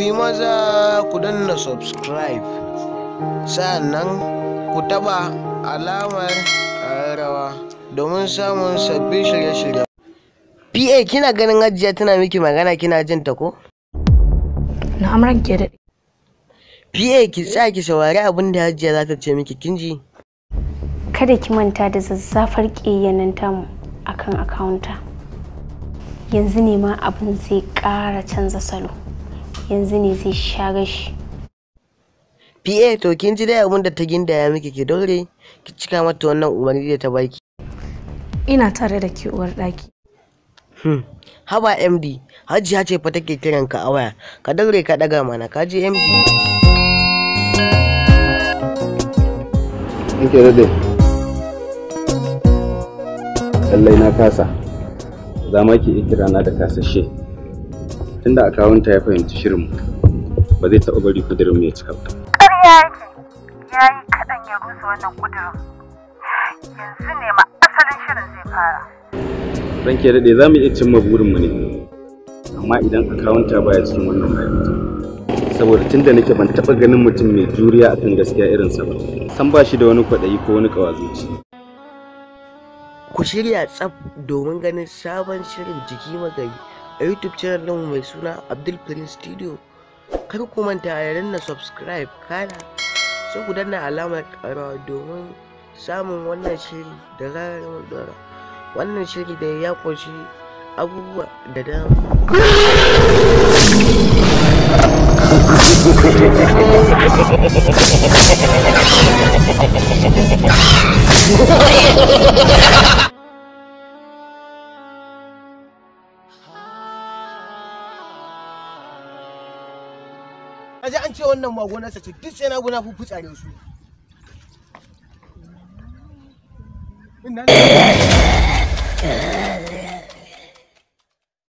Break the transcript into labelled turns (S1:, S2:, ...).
S1: Ku yi maza ku danna subscribe, sa'annan ku taɓa alamar ƙararrawa domin samun sabbin shirye-shirye. PA kina ganin Hajiya tana miki magana kina jin ta ko?
S2: Na'am ranke daɗe.
S1: PA ki tsaya ki saurari abin da Hajiya za ta ce miki kin ji?
S3: Kada ki manta da zazzafar ƙiyayyen tamu akan akawunta. Yanzu ne ma abin zai ƙara canza salo. Yanzu ne zai sha gashi.
S1: PA to kin ji dai abin da ta gindaya miki, ki daure ki cika mata wannan umarni da ta baki.
S2: Ina tare da ke uwar ɗaki.
S1: Haba MD, Hajiya ce fa take kiran ka a waya. Ka daure ka ɗaga mana, ka ji MD.
S4: Ranke daɗe. Lallai na kasa. Za ma ki iya kira na da kasashe. Tunda akawunta ya fahimci shirinmu, ba zai taɓa bari kudirinmu ya cika ba.
S5: Ƙarya yake, ya yi kaɗan ya rusa wannan ƙudurin. Yanzu ne ma asalin shirin zai fara.
S4: Ranke daɗe, za mu iya cimma burinmu ne, amma idan akawunta baya cikin wannan ma'aikata. Saboda tunda nake ban taɓa ganin mutum mai juriya akan gaskiya irinsa ba. San ba shi da wani kwaɗayi ko wani ƙawazuci.
S1: Ku shirya tsaf domin ganin sabon shirin Jiki Magayi a YouTube channel ɗinmu mai suna Abdul Prince Studio. Kar ku manta da danna subscribe, kana sai ku danna alamar ƙararrawa domin samun wannan shiri da zarar mun ɗora. Wannan shiri da ya ƙunshi abubuwa da dama. Aji an ce wannan magonarsa ce, duk sai na gona fuffutsare su.